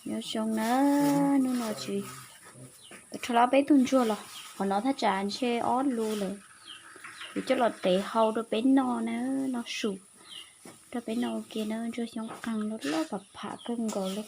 Nyob zoo na, hnub no tsis, rho lawm peb tug ntsuag los qhov no thaj tsam ntshe ob lus lawm. Kuv coj los tev hau rau peb noj na, noj su rau peb noj ua ke na, ntsuag xyoob qeeg loj loj pam pham kawg nkaus li.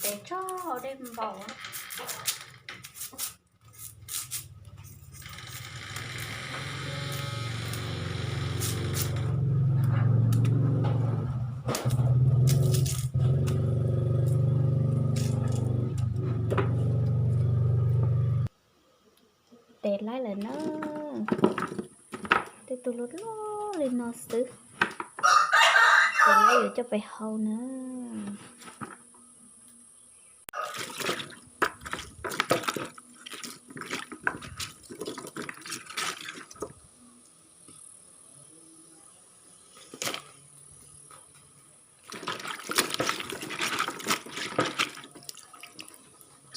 Tev tso hau dej npaum. Tev laib lawm na. Tej tug loj loj li no xwb. Tev laib yuav coj pem hau na.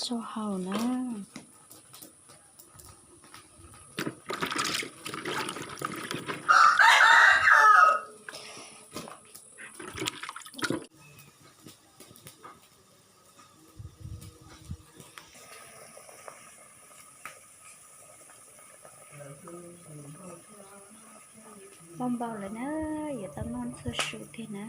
Sau hau na. Npau npau lawm na, yuav tau noj txhua su tiag na.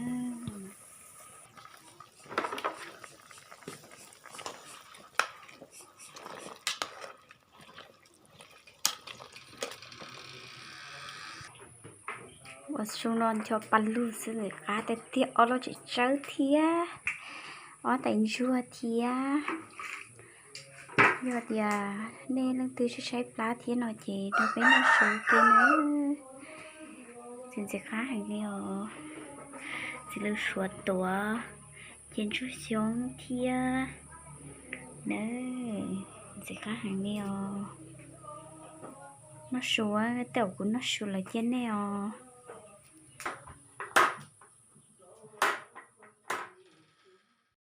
Ua su no ncho pa lug xwb ntxim qab tiag tiag, ob lub tseem tsawb thiab, ob tais ntsuag thiab. Yog tias nej leej twg saib saib plab thiab no ces rau peb noj su ke na. Txiv ntxim qab heev li os. Txiv lws suav tuav ces ntsuag xyoob thiab na. Ntxim qab heev li os. Noj su, tej zaum kuv noj su lawm cia nej os.